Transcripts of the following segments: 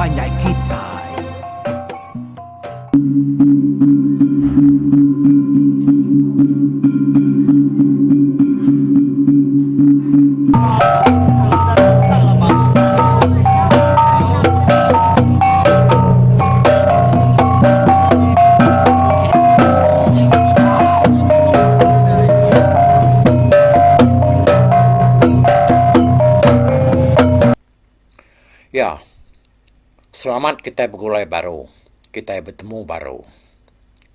panjai kitai. Ya. Selamat kitai begulai baru, kitai betemu baru.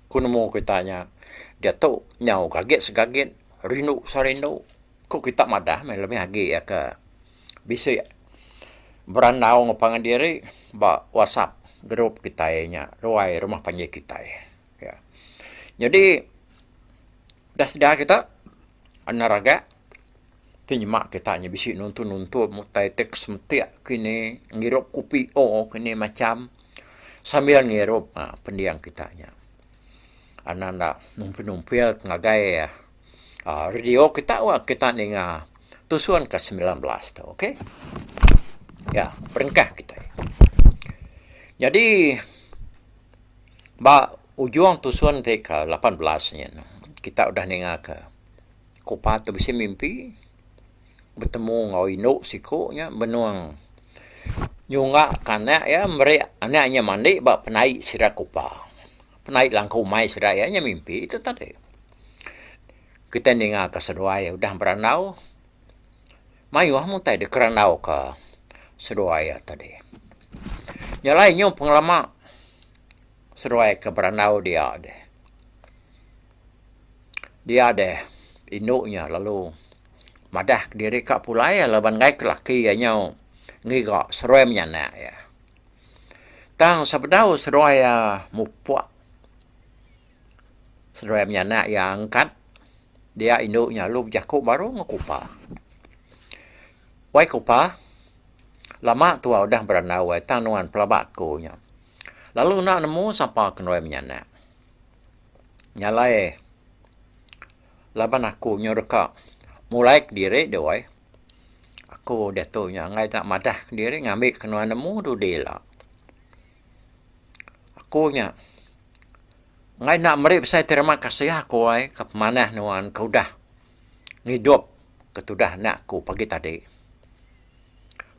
Ku nemu kita nya diatu nyau gagit segagit, rindu serindu. Ku kita madah meh lebih agi iya ke bisi berandau enggau pangan diri ba whatsapp group kitai nya ruai rumah panjai kitai. Nyadi dah sedia kita enda ragak ti nyema kita nya bisi nuntung nuntung utai ti kesemetik kini ngirup kopi o kini macam sambil ngirup aaa pending kita nya. Anak enda numpil numpil ngagai aaa radio kita wak kita ninga tusun ke 19 tu ok. Ya berengkah kitai. Nyadi ba ujung tusun ti ke 18 nyin kita udah ninga ke Kupa tu bisi mimpi betemu enggau indu siku nya benung nyungga ka anak iya meri anak iya mandi ba penai sida kupa. Penai langkau umai sida iya nya mimpi tu tadi. Kitai ninga ka seduai udah berandau mayuh meh utai dikerandau ka seduai iya tadi. Nya alai nyau pengelama seduai ke berandau dia deh. Dia deh indu nya lalu madah kediri ka pulai laban enggai ke laki iya nyau ngiga seruai menyanak iya. Tang sebedau seduai iya mupuk seduai menyanak iya angkat dia indu nya lalu bejaku baru enggau kupa. Wai kupa lama tuah udah berandau ai tang nuan pelaba aku nya lalu enda nemu sapa ke nuai menyanak. Nya alai laban aku nyau deka mulai kediri deh wai. Aku diatu nya enggai enda madah kediri ngambi ke nuan nemu dudi ila. Aku nya enggai enda meri besai terima kasih aku ai ke pemanah nuan ke udah ngidup ke tudah anak aku pagi tadi.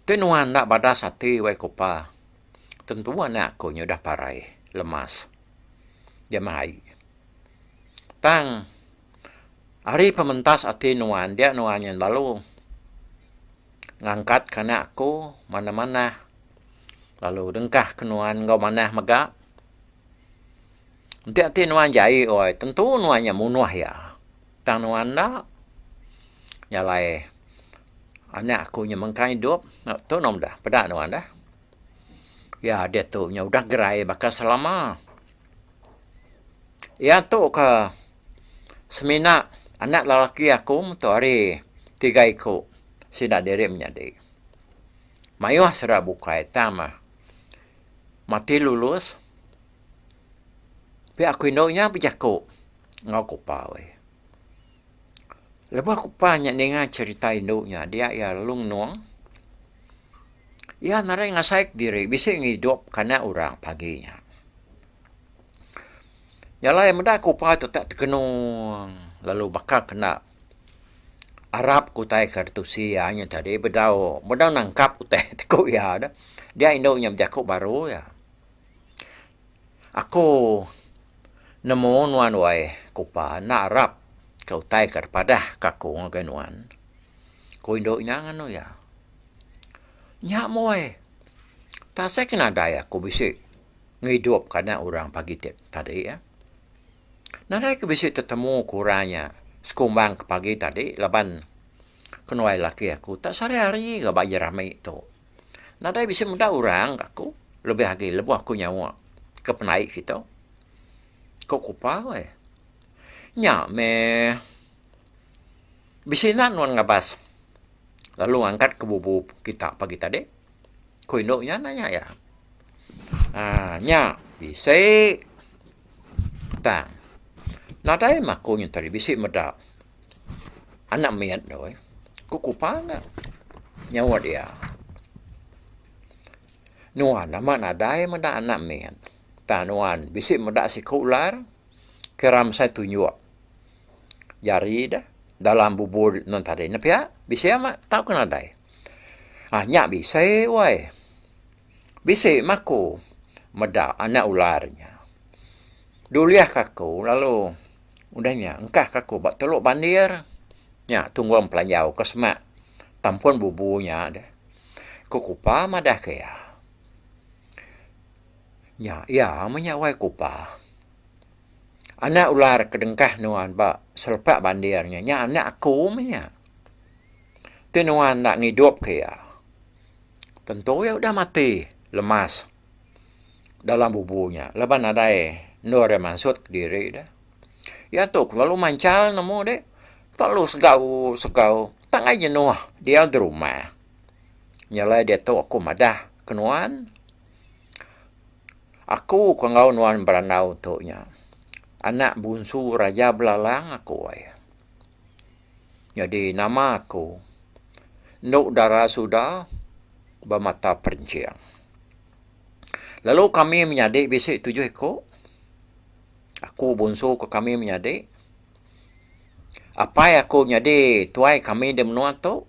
Ti nuan enda badas ati wai kupa tentu anak aku nya udah parai lemas. Jamah ai. Tang ari pementas ati nuan dia nuan nyen lalu ngangkat ke anak aku manah manah lalu dengkah ke nuan enggau manah mega. Enti ati nuan jai oi tentu nuan nya munuh iya. Tang nuan enda nya alai anak aku nya mengkang idup tu nuan meda peda nuan dah. Iya diatu nya udah gerai baka selama. Iya tu ke semina anak lelaki aku meto ari tiga iku sida diri menyadi. Mayuh sida bukai tang mah mati lulus pia aku indu nya bejaku enggau kupa weh. Lebuh kupa nya ninga cherita indu nya dia iya lalu ngenung. Iya nadai ngasai kediri bisi ngidup ke anak orang pagi nya. Nya alai meda kupa tu tak tekenung lalu baka kena arap ke utai ke ditusi iya nya tadi bedau bedau nangkap utai ti ku iya deh. Dia indu nya bejaku baru iya. Aku nemu nuan wai kupa enda arap ke utai ke dipadah ke aku ngagai nuan. Ku indu nya nganu iya. Nya mui. Pasal ke nadai aku bisi ngidup ke anak orang pagi ti tadi. Nadai ke bisi tetemu ke orang nya sekumbang ke pagi tadi laban kenuai laki aku tak sehari hari ga ba jerami tu. Nadai bisi meda orang ga aku lebih agi lebuh aku nyawa ke penai kitu. Ku kupa weh. Nya meh bisi enda nuan ngabas. Lalu ngangkat ke bubu kita pagi tadi. Ku indu nya nanya iya. Aaa nya bisi tang nadai meh aku nya tadi bisi meda anak mit tu eh. Ku kupa ne nyaut iya. Nuan amat nadai meda anak mit. Tang nuan bisi meda siku ular kira mesai tunjuk jari deh dalam bubu nuan tadi ne pia bisi amat tauka nadai. Aaa nya bisi weh. Bisi meh aku meda anak ular nya. Dulih ka aku lalu udah nya engkah ka aku ba teluk bandir nya tunggung pelanjau ke semak tampun bubu nya deh. Ku kupa madah ke iya. Nya iya meh nya wai kupa. Anak ular ke dengkah nuan ba selepak bandir nya, nya anak aku meh nya. Ti nuan enda ngidup ke iya. Tentu iya udah mati lemas dalam bubu nya laban nadai endur iya mansut kediri deh. Iya tu kelalu manchal nemu deh kelalu segau segau tang ai jenuh diau di rumah. Nya alai diatu aku madah ke nuan aku ke enggau nuan berandau tu nya anak bunsu Raja Belalang aku ai. Nyadi nama aku endo dara suda ba mata perenching. Lalu kami menyadi bisi tujuh iku. Aku bunsu ke kami menyadi. Apai aku nyadi tuai kami di menua tu.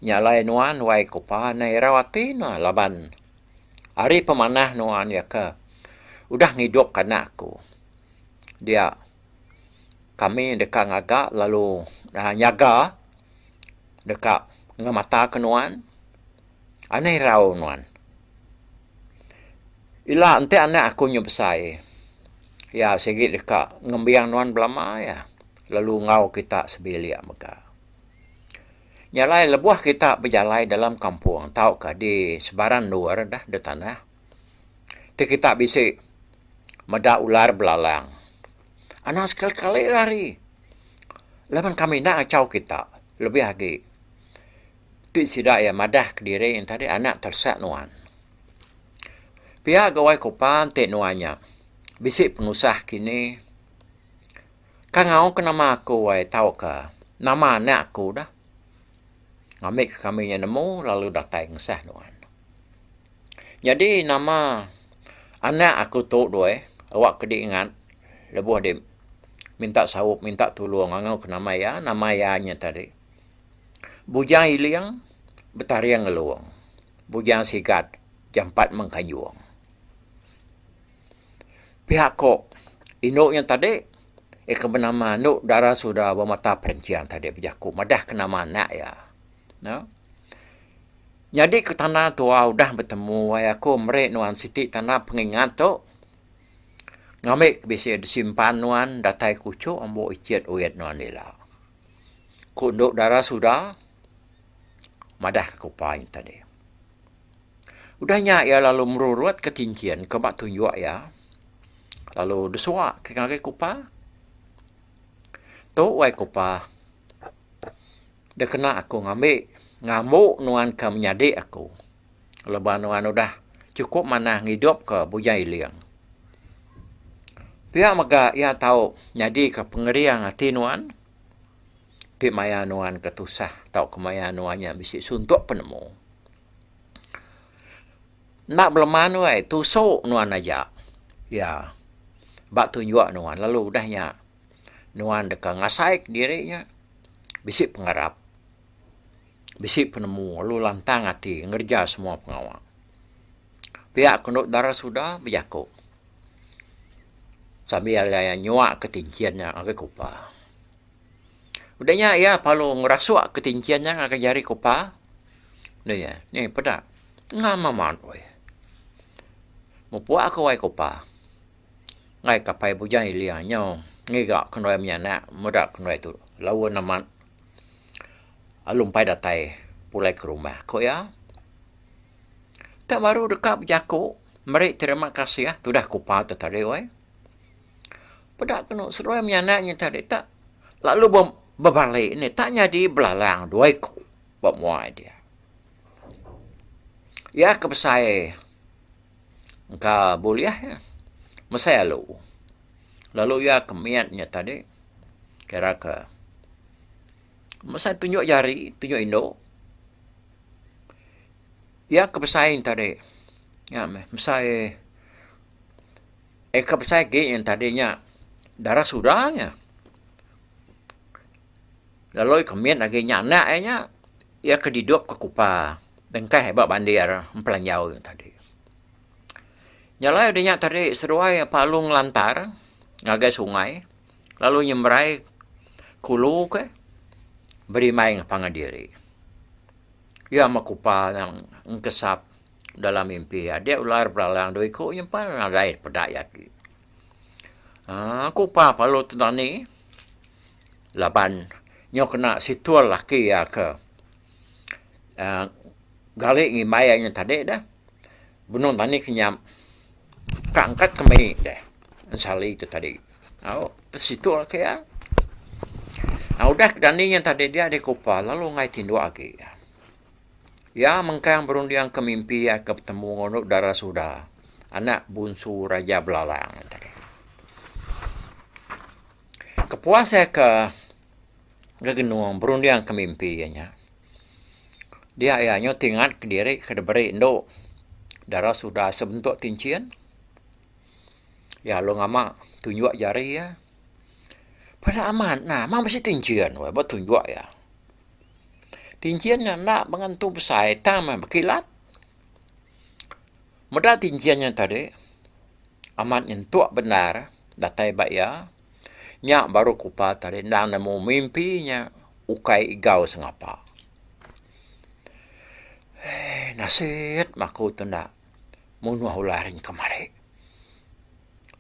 Nya alai nuan wai kupa ne irau ati ne laban ari pemanah nuan iya ke udah ngidup ke anak aku dia kami deka ngaga lalu uhh nyaga deka ngemata ke nuan anih irau nuan. Ila enti anak aku nyau besai iya sigi deka ngembing nuan belama iya lalu enggau kita sebilik mega. Nya alai lebuh kita bejalai dalam kampung tauka di sebarang endur dah da tanah ti kita bisi meda ular belalang. Anang sekali-kali lari laban kami enda ngachau kita lebih agi ti sida iya madah kediri enti tadi anak teresak nuan. Pia gawai kupan ti nuan nya bisi penusah kini. Kangau ke nama aku ai tauka nama anak aku dah. Ngambi ke kami nya nemu lalu datai ngesah nuan. Nyadi nama anak aku tu doi awak ke diingat lebuh di minta saup minta tulung ngangau ke nama iya, nama iya nya tadi. Bujang Iling betaring ngelung, Bujang Sigat jampat mengkayung. Pihak ko indu nya tadi ika benama anu dara suda ba mata perencing tadi bejaku madah ke nama anak iya. Ne. Nyadi ke tanda tua udah betemu ai aku meri nuan siti tanda pengingat tu ngambi bisi disimpan nuan datai kuchuk ambu icit wit nuan ila. Ku endu dara suda madah ke kupa nya tadi. Udah nya iya lalu merurut ke tinchin ke ba tunjuk iya lalu desua ke ngagai kupa. Tu wai kupa dikena aku ngambi ngambu nuan ke menyadi aku laban nuan udah chukup manah ngidup ke Bujang Iling. Pia mega iya tau nyadika pengering ati nuan ti maya nuan ke tusah tauka maya nuan nya bisi suntuk penemu. Enda beleman weh tusu nuan aja iya ba tunjuk nuan lalu udah nya nuan deka ngasai kediri nya bisi pengarap bisi penemu lalu lantang ati ngereja semua pengawa. Pia ku endo dara suda bejaku sambil iya nyua ke tinchin nya ngagai kupa. Udah nya iya perlu ngerasuk ke tinchin nya ngagai jari kupa. Nih iya, nih peda. Ngam amat weh. Mupuk aku wai kupa. Ngai kapai Bujang Iling nyau ngiga kenduai menyanak meda kenduai tu laun amat. Lalu empai datai pulai ke rumah, ku iya. Tak baru deka bejaku meri terima kasih tudah kupa tu tadi weh. Peda kenu seduai menyanak nya tadi tak lalu bebali ne tak nyadi belalang dua iku ba mua dia. Iya ke besai engka bulih mesai alu lalu iya ke mit nya tadi kira ke mesai tunjuk jari tunjuk indu. Iya ke besai nya tadi nya meh besai eh ke besai agi nya tadi nya dara suda nya. Lalu ke mit agi nya anak iya nya iya ke didup ke kupa dengkah ba bandir empelanjau nya tadi. Nya alai udah nya tadi seduai palu ngelantar ngagai sungai lalu nyemerai kulu ke berimbai ngan pangan diri. Iya meh kupa engkesap dalam mimpi adik ular belalang dua iku nyempan nadai peda iya agi. Aaa kupa palu tedani laban nyau kena situl laki iya ke aaa gali ngimbai iya nya tadi deh benung tani kenyap ka angkat ke mih deh ensali tu tadi au situl ke iya. Udah ke dani nya tadi dia deh kupa lalu enggai tinduk agi. Iya mengkang berunding ke mimpi iya ke betemu enggau anu dara suda anak bunsu Raja Belalang tadi. Kepuas iya ke gegenung berunding ke mimpi iya nya dia iya nyau ti ngat kediri ke diberi endu dara suda sebentuk tinchin. Iya lalu ngama tunjuk jari iya. Peda amat nama bisi tinchin weh ba tunjuk iya. Tinchin nya enda mengentu besai tang meh bekilat. Meda tinchin nya tadi amat nyentuk bendar datai ba iya nya baru kupa tadi endang nemu mimpi nya ukai igau sengapa. Eii nasit meh aku tu enda munuh ular nya kemari.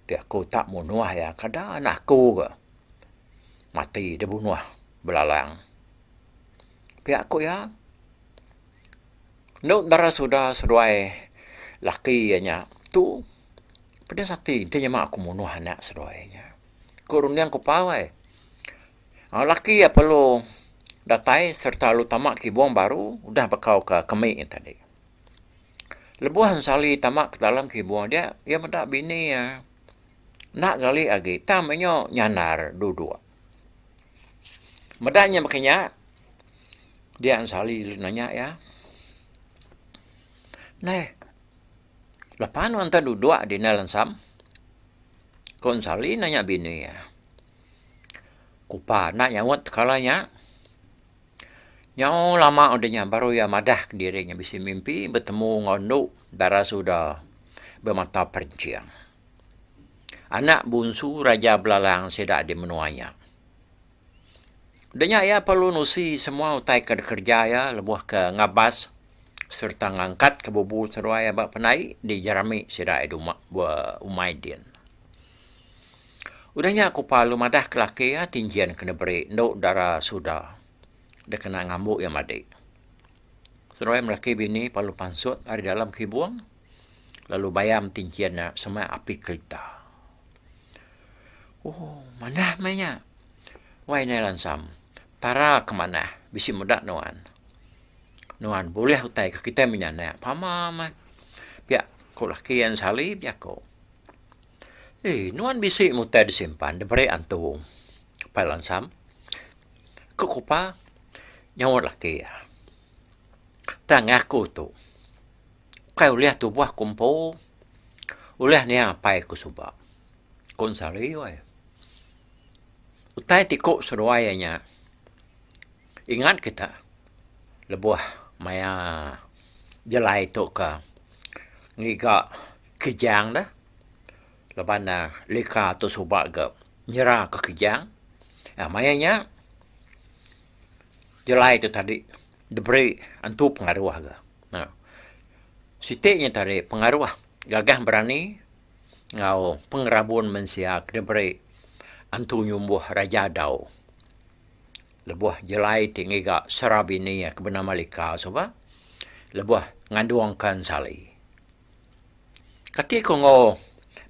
Ti aku tak munuh iya kada anak aku ga mati dibunuh belalang. Pia ku iya. Endo entara suda seduai laki iya nya tu pedis ati enti nyema aku munuh anak seduai nya. Ku runding ku pawai. Aaa laki iya perlu datai sereta lalu tama kibung baru udah bekau ke kemi iya tadi. Lebuh Ensali tama ke dalam kibung dia iya meda bini iya enda gali agi tang inya nyandar duduk. Meda nya baka nya, dia Ensali lalu nanya iya, Neh, lepa nuan enta duduk dina lensam? Ku Ensali nanya bini iya. Kupa enda nyaut tekala nya. Nyau lama udah nya baru iya madah kediri nya bisi mimpi betemu enggau endu dara suda bemata perenching. Anak bunsu Raja Belalang sida di menua nya. Udah nya iya perlu nusi semua utai ke dikereja iya lebuh ke ngabas sereta ngangkatka bubu seduai iya ba pendai di jerami sida iya duma umai din. Udah nya ku Palu madah ke laki iya ti njin ke diberi endu dara suda dikena ngambu iya madi. Seduai melaki bini perlu pansut ari dalam kibung lalu bayam ti njin nya semak api kerita. Ooh manah meh nya. Wai indai lansam tara ke manah bisi meda nuan. Nuan bulih utai ke kitai menyanak pama meh. Pia ku laki iya ensali bejaku. Eii nuan bisi meh utai disimpan diberi antu apai lansam. Ku kupa nyaut laki iya. Tang aku tu ukai ulih tubuh ku empu ulih nia apai ku suba. Ku ensali weh. Utai ti ku seduai iya nya ingat kita lebuh maya jelai tu ka ngiga kijang deh laban ne lika tu suba ga nyera ka kijang uhh maya nya jelai tu tadi diberi antu pengaruh ga. Siti nya tadi pengaruh gagah berani. Enggau pengerabun mensia ke diberi Antu Nyumbuh Raja Dau lebuh jelai ti ngiga sera bini iya ke benama Lika suba lebuh ngandungka Ensali. Kati ku enggau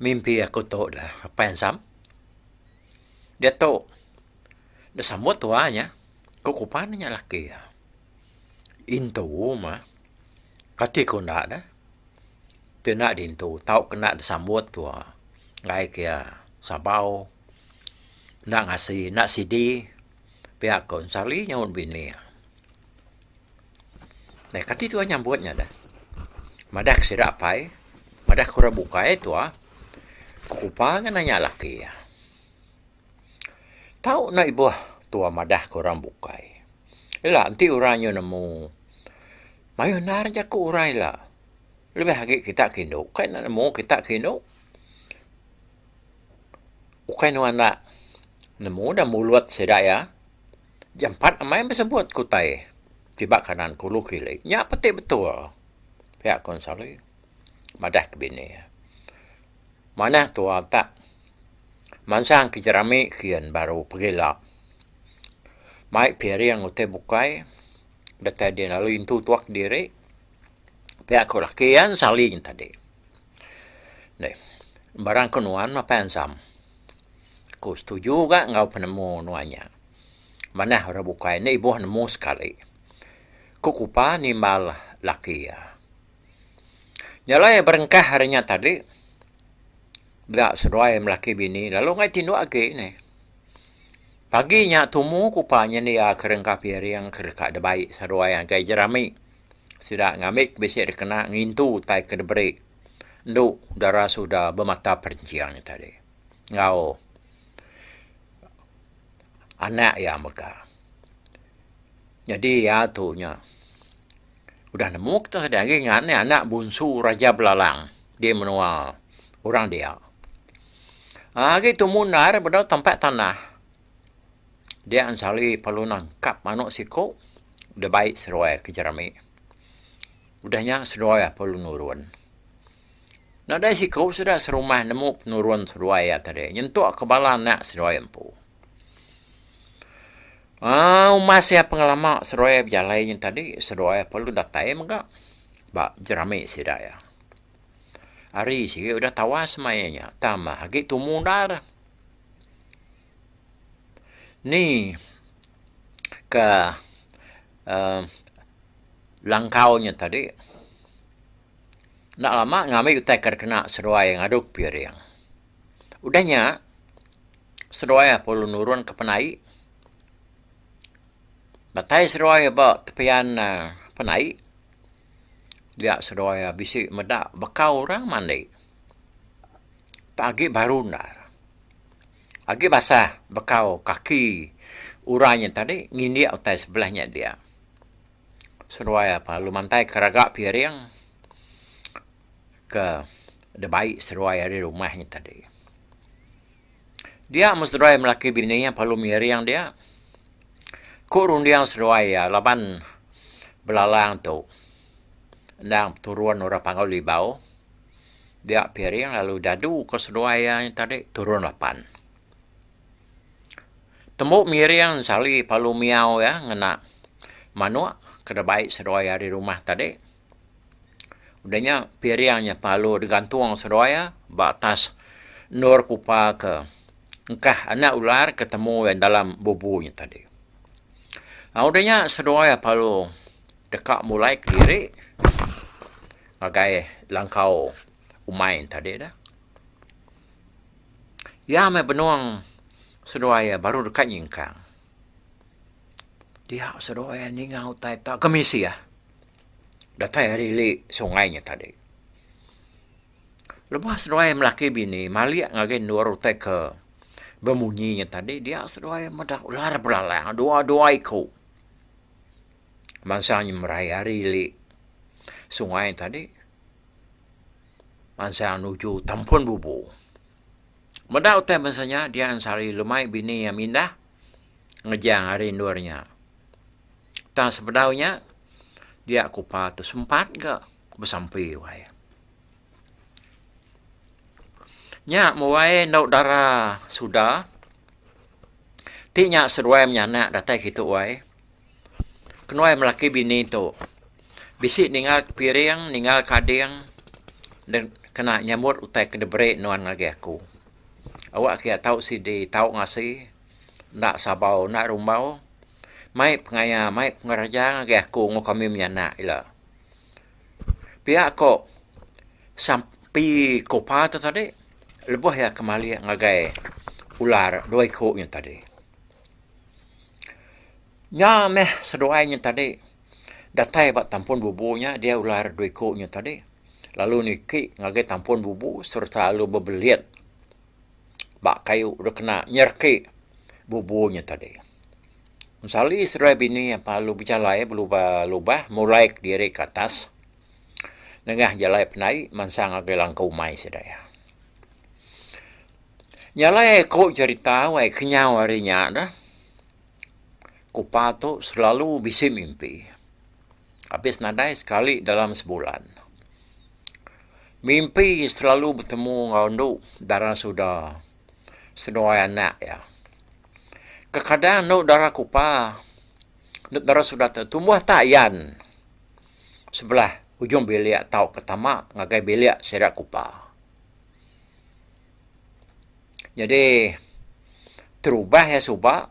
mimpi aku tu deh Apai Ensam. Diatu deh sambut tua nya ku kupan nya laki iya. Intu mah kati ku enda deh. Ti enda dintu tau kena disambut tua enggai ke iya sabau enda ngasi enda sidi pia ko Sali nyaut bini iya. Neh kati tua nyambut nya deh. Madah ke sida apai, madah ke orang bukai tua, ku Kupa ga nanya laki iya. Tau enda ibuh tua madah ke orang bukai. Ila enti orang nyu nemu mayuh endar jaku orang ila. Lebih agi kita ke indu, kai enda nemu kita ke indu. Ukai nuan enda nemu da mulut sida iya. Jampat amai besebut ke utai kiba kanan ke ulu ke ili. Nya peti betul pia ku Ensali madah ke bini iya. Manah tua tak mansang ke jerami kian baru pegila. Mai piring utai bukai datai din lalu intu tuak diri pia ku laki iya Ensali nya tadi. Deh barang ku nuan apai Ensam. Ku setuju ga enggau penemu nuan nya. Manah orang bukai enda ibuh nemu sekali. Ku Kupa nimbal laki iya. Nya alai berengkah ari nya tadi bela seduai melaki bini lalu enggai tinduk agi neh. Pagi nya tumu Kupa nyendia ke rengka piring ke deka dibai seduai ngagai jerami. Sida ngambi ke bisi dikena ngintu utai ke diberi endu dara suda bemata perenching nya tadi. Enggau anak iya mega. Nyadi iya tu nya udah nemu kita sida agi ngan iya anak bunsu Raja Belalang di menua orang dia. Agi tumu endar bedau tampak tanah dia ensali perlu nangkap manok siku dibai seduai ke jerami. Udah nya seduai perlu nurun. Nadai siku sida serumah nemu penurun seduai iya tadi nyentuk ke bala anak seduai empu. Aaa umas iya pengelama seduai bejalai nya tadi seduai perlu datai mega ba jerami sida iya. Hari sigi udah tawas maya nya tang mah agi tumu endar. Ni ke aaa langkau nya tadi. Enda lama ngambi utai ke dikena seduai ngadu piring. Udah nya, seduai perlu nurun ke penai. Datai seduai ba tepian penai, dia seduai bisi meda bekau orang mandi. Tak agi baru endar. Agi basah bekau kaki orang nya tadi ngindik utai sebelah nya dia. Seduai apa lalu mantai ke raga piring ke dibai seduai ari rumah nya tadi. Dia meh seduai melaki bini iya perlu miring dia. Ku runding seduai iya laban belalang tu endang turun orang Panggau Libau dia piring lalu dadu ke seduai iya nya tadi turun lapan. Tembu miring sali palu miau iya ngena manuk ke dibai seduai ari rumah tadi. Udah nya piring nya palu digantung seduai iya ba atas endur kupa ke engkah anak ular ke temu iya dalam bubu nya tadi. Udah nya seduai iya palu deka mulai kediri ngagai langkau umai tadi dah. Iya meh benung seduai iya baru deka nyingkang. Dia seduai iya ninga utai tak kemisi iya datai ari ili sungai nya tadi. Lebuh seduai melaki bini malik ngagai endur utai ke bemunyi nya tadi dia seduai meda ular belalang dua-dua iku. Bansa nyemerai ari ili sungai tadi. Mansang nuju tampun bubu. Meda utai bansa nya dia ensari lemai bini iya mindah ngejang ari endur nya. Tang sebedau nya dia kupa tu sempat ga besampi wai. Nya meh wai endo dara suda ti nya seduai menyanak datai kitu wai. Kenuai melaki bini tu bisi ninggal ke piring ninggal ke ading kena nyambut utai ke diberi nuan ngagai aku. Awak ke iya tau sidi tau ngasi enda sabau enda rumbau mai pengaya mai pengeraja ngagai aku enggau kami menyanak ila. Pia ko sampi kupa tu tadi lebuh iya ke malik ngagai ular dua iku nya tadi. Nya meh seduai nya tadi datai ba tampun bubu nya dia ular dua iku nya tadi. Lalu niki ngagai tampun bubu sereta lalu bebelit ba kayu dek kena nyereki bubu nya tadi. Ensali seduai bini apa lalu bejalai belubah lubah mulai kediri ke atas nengah jalai penai mansang ngagai langkau umai sida iya. Nya alai ku cherita wai kenyau ari nya dah kupa tu selalu bisi mimpi. Abis nadai sekali dalam sebulan. Mimpi selalu betemu enggau endu dara suda seduai anak iya. Kekadang endu dara kupa endu dara suda tu tumbuh tak ayan sebelah ujung bilik tauka tama ngagai bilik sida kupa. Nyadi terubah iya suba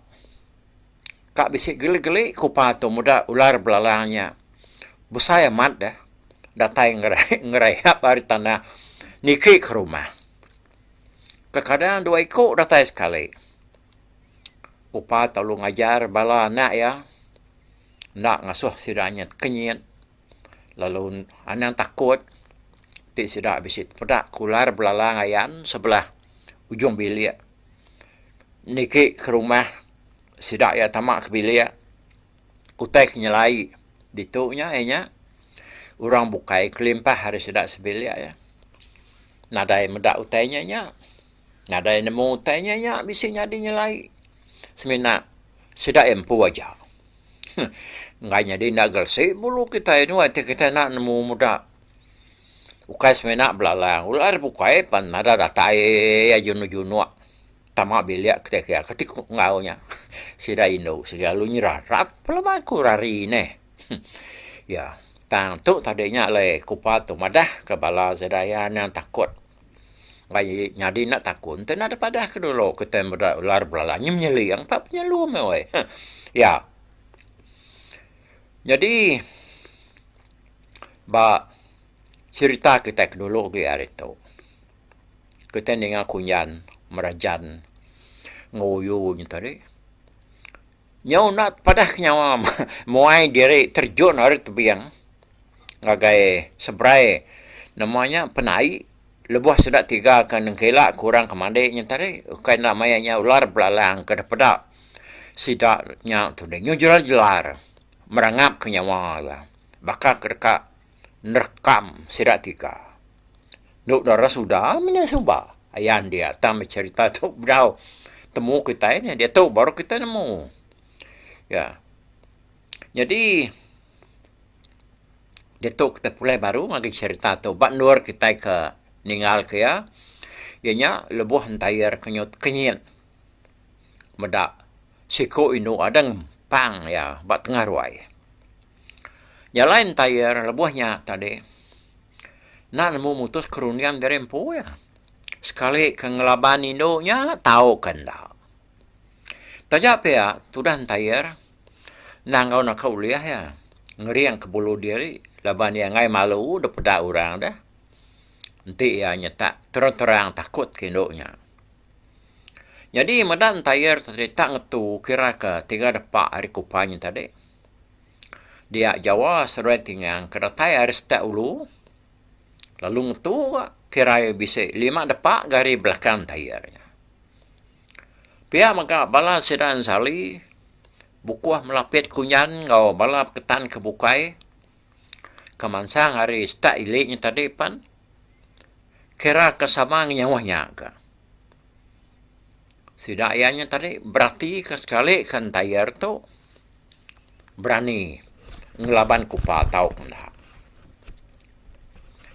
ka bisi geli-geli kupa tu meda ular belalang nya besai amat deh datai ngerayap ari tanah niki ke rumah. Kekadang dua iku datai sekali. Kupa tau ngajar bala anak iya enda ngasuh sida nya tekenyit. Lalu anang takut ti sida bisi peda ke ular belalang ayan sebelah ujung bilik niki ke rumah sida iya tama ke bilik utai ke nyelai ditu nya iya nya orang bukai kelimpah ari sida sebilik iya nadai meda utai nya nya nadai nemu utai nya nya bisi nyadi nyelai semina sida iya empu aja. Enggai nyadi enda gelesi bulu kitai nuai ti kitai enda nemu meda. Ukai semina belalang ular bukai pan ada datai junuk-junuk tama bilik kitai kiya kati ku enggau nya. Sida indu sida lalu nyerarat pelaba ku rari neh. Ya tang tu tadi nya alai kupa tu madah ka bala sida iya anang takut. Bai nyadi enda takun ti enda dipadah ke dulu kitai meda ular belalang nyi menyeling pa penyelum meh weh. Ya. Nyadi ba cherita kitai ke dulu agi hari tu kitai ninga kunyan merajan enggau uyu nya tadi nyau enda padah ke nyawa muai diri terjun ari tebing ngagai seberai nama nya penai lebuh sida tiga ke nengkila ke orang ke mandi nya tadi ukai enda maya nya ular belalang ke dipeda sida nya tu deh nyu jelar jelar merangap ke nyawa le baka ke deka nerekam sida tiga. Enda dara suda meh nya suba ayan dia tang becherita tu bedau temu kitai ne diatu baru kitai nemu. Ya. Nyadi Ditu kitai pulai baru ngagai cherita tu ba endur kitai ke ninggal ke iya, iya nya lebuh entayar ke nyau tekenyit meda siku indu adeng pang iya ba tengah ruai. Nya alai entayar lebuh nya tadi enda nemu mutus ke runding diri empu iya sekali ke ngelaban indu nya tau ke enda. Taja pia tudah entayar Endang enggau naka ulih iya ngering ke bulu diri laban iya enggai malu dep peda orang deh. Enti iya nyetak terang-terang takut ke indu nya. Nyadi meda entayar tadi tak ngetu kira ke tiga depa ari kupa nya tadi. Dia Jawa seduai Tingang ke datai ari setak ulu lalu ngetu ga kira iya bisi lima depa ga ari belakang entayar nya. Pia mega bala sida ensali bukuh melapit kunyan enggau bala peketan ke bukai ke mansang ari setak ili nya tadi pan kira ke sama ngenyauh nya ka. Sida iya nya tadi beratika sekali ke entayar tu berani ngelaban kupa tau enda.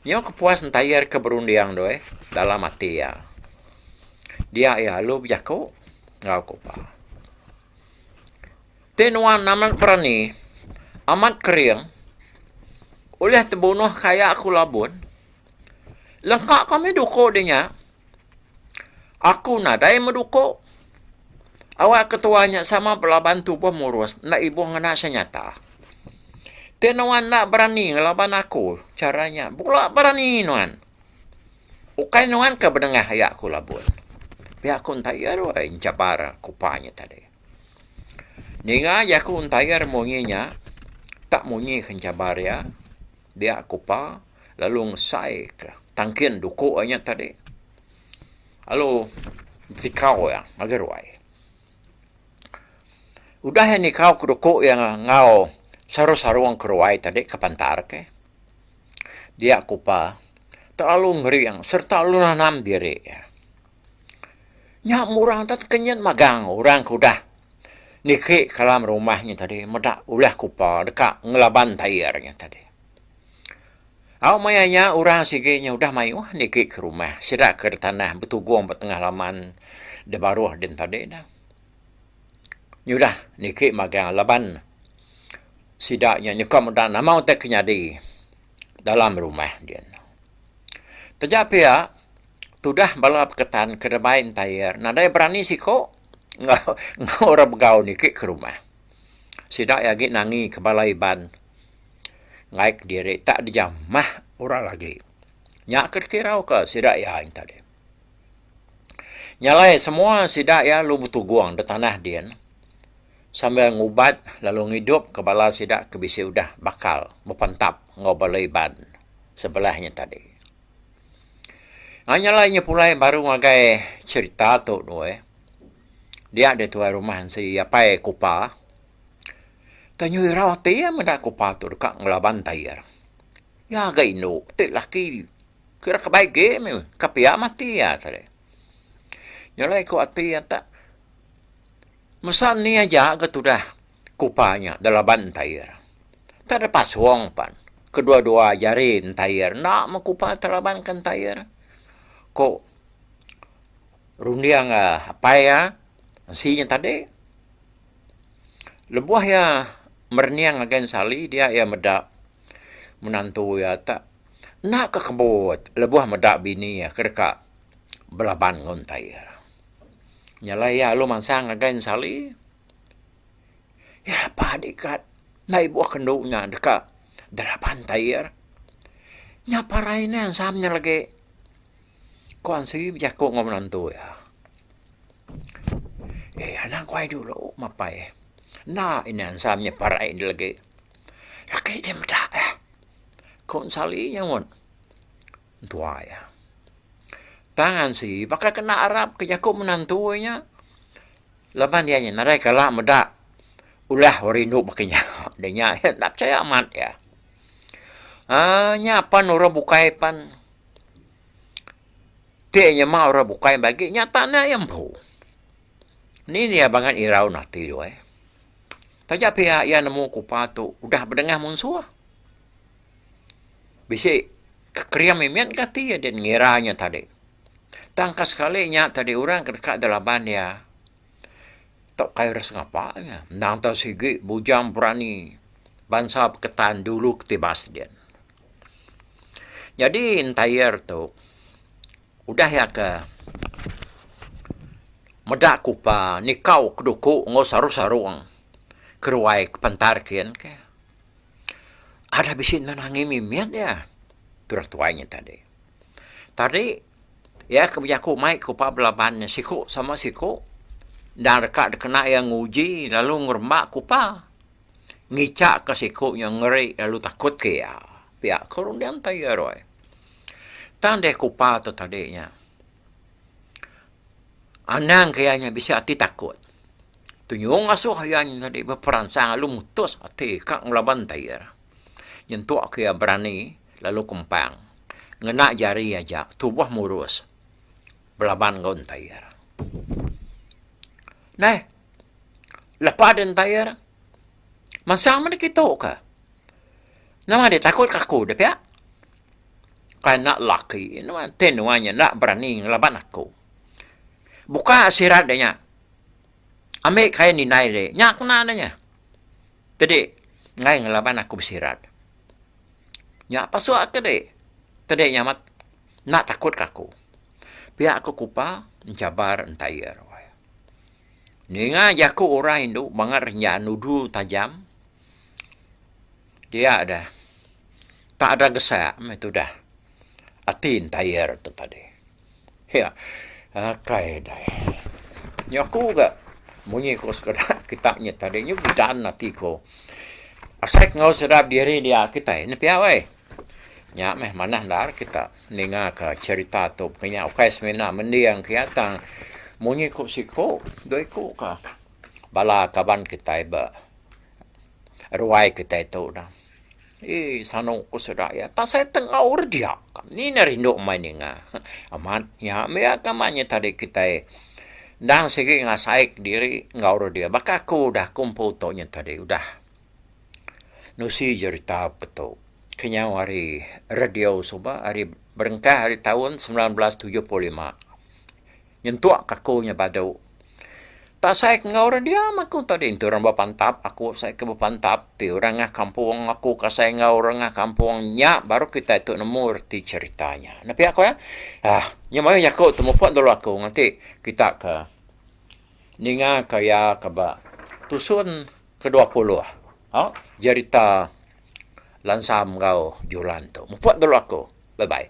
Nyau kepuas entayar ke berunding tu eh dalam ati iya. Dia iya lalu bejaku enggau kupa. Ti nuan amat berani, amat kering, ulih tebunuh kaya aku labun, lengka kami duku di nya. Aku nadai meduku. Awak ketua nya sama belaban tubuh murus enda ibuh ngena senyata. Ti nuan enda berani ngelaban aku chara nya bula berani nuan. Ukai nuan ke bedengah aya aku labun. Pia ku entayar wai enchabar kupa nya tadi. Ninga jaku entayar munyi nya tak munyi ke enchabar iya dia kupa. lalu ngesai ka tangkin duku iya nya tadi lalu tikau iya ngagai ruai. Udah iya nikau ke duku iya enggau sarung-sarung ke ruai tadi ke pantar ke dia kupa terlalu ngering sereta lalu nanam diri iya. Nya murang te tekenyit magang orang ke udah niki ke dalam rumah nya tadi meda ulah kupa deka ngelaban tair nya tadi. Au maya nya orang sigi nya udah mayuh niki ke rumah sida ke tanah betugung ba tengah laman da baruh din tadi ne. Nyudah niki magang laban sida nya nyuka meda nama utai ke nyadi dalam rumah din. Taja pia tudah bala peketan ke rebai entair nadai berani siko enggau enggau orang begau niki ke rumah. Sida iya agi nangi ke bala Iban ngaik diri tak dijamah orang agi. Nya ke dikirau ka sida iya tadi. Nya alai semua sida iya lalu betugung da tanah din sambil ngubat lalu ngidup ka bala sida ke bisi udah bakal bepantap enggau bala Iban sebelah nya tadi. Nya alai nya pulai baru ngagai cherita tu doi dia deh tuai rumah ensi apai kupa tau nyu irau ati iya meda kupa tu deka ngelaban tair. Iya ga indu ti laki. Kira ke baik agi meh ka pia mati iya tadi. Nya alai ku ati iya tak mesa ni aja ga tudah kupa nya da laban entair. Tak da pasung pan kedua dua jari entair enda meh kupa telaban ke entair. Ku runding apai iya ensi nya tadi. Lebuh iya merening ngagai ensali dia iya meda menantu iya tak enda ke kebut lebuh meda bini iya ke deka belaban enggau entai iya. Nya alai iya lalu mansang ngagai ensali iya pa dikat enda ibuh ke endu nya deka belaban entai iya. Nya parai ne ensam nya lagi ku Ansi bejaku enggau menantu iya. Eh anang ku ai dulu mapai enda ina ensam nya parai ne lagi. Lagi deh meda eh. Ku Ensali nyaut entua iya. Tang Ansi baka kena arap ke jaku menantu iya laban iya nya nadai kala meda ulah orang indu baka nya. Nya iya enda pechaya amat iya. Aaa nya pan orang bukai pan ti nyema orang bukai bagi nya tak enda iya empu. Ni iya bangat irau ati tu eh. Taja pia iya nemu kupa tu udah bedengah munsuh. Bisi kekering mimit ke ati iya din ngira nya tadi. Tang ka sekali nya tadi orang ke deka delaban iya tau kai ira sengapa nya. Endang tau sigi bujang berani bansa peketan dulu ketibas din. Nyadi entire tu udah iya ke meda kupa nikau ke duku enggau sarung sarung keruai ke pantar kin ke ada bisi nan angi mimit iya tudah tuai nya tadi. Tadi iya ke bejaku mai kupa belaban nya siku sama siku endang deka dikena iya nguji lalu ngeremba kupa ngicha ka siku nya ngeri lalu takut ke iya. Pia ko runding tai iya roi. Tang deh kupa tu tadi nya. Anang ke iya nya bisi ati takut. Tunyung asuh iya nya tadi beperansang lalu mutus ati ka ngelaban tair. Nyentuk ke iya berani lalu kempang ngena jari aja tubuh murus belaban enggau entair. Neh lepa deh entair mansang meh kitu ka. Nama deh takut ka aku deh pia. Kai enda laki nuan ti nuan nya enda berani ngelaban aku. Buka sirat de nya ambi kain indai de nya kena ne nya. Tedi enggai ngelaban aku besirat. Nya pasuk ke de tedi nya amat enda takut ka aku. Pia ku kupa enchabar entire. Ninga jaku orang indu bangat renjan nudu tajam dia deh tak ada gesak meh tudah ati entire tu tadi. Iya akai dai. Nya aku ga munyi ku sekeda kita nya tadi nyu bedan ati ku. Asai ku enggau sedap diri dia kitai ne pia weh. Nya meh manah endar kita ninga ka cherita tu pekenya ukai semina mending ke iya tang munyi ku siku dua iku ka bala kaban kitai ba ruai kitai tu dah. Eii sanu ku sida iya pasal tengau redia ni ne rindu mai ninga. Amat nya meh iya ka amat nya tadi kitai endang sigi ngasai diri enggau redia baka aku udah ku empu tu nya tadi udah. Nusi jerita petu kenyau ari radio suba ari berengkah ari taun 1975 nyentuk ka aku nya badu. Pasai ke enggau orang diam aku tadi enti orang bepantap aku asai ke bepantap ti orang ngah kampung aku ke asai enggau orang ngah kampung nya baru kitai tu nemu reti cherita nya. Enda pia ku iya aaa nya mayuh jaku tu mupuk dulu aku nganti kita ke ninga ke iya ke ba tusun ke 20 au jerita Lansam enggau Julan tu. Mupuk dulu aku. Bye bye.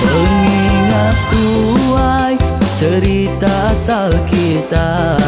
Pengingat tuai cerita asal kita.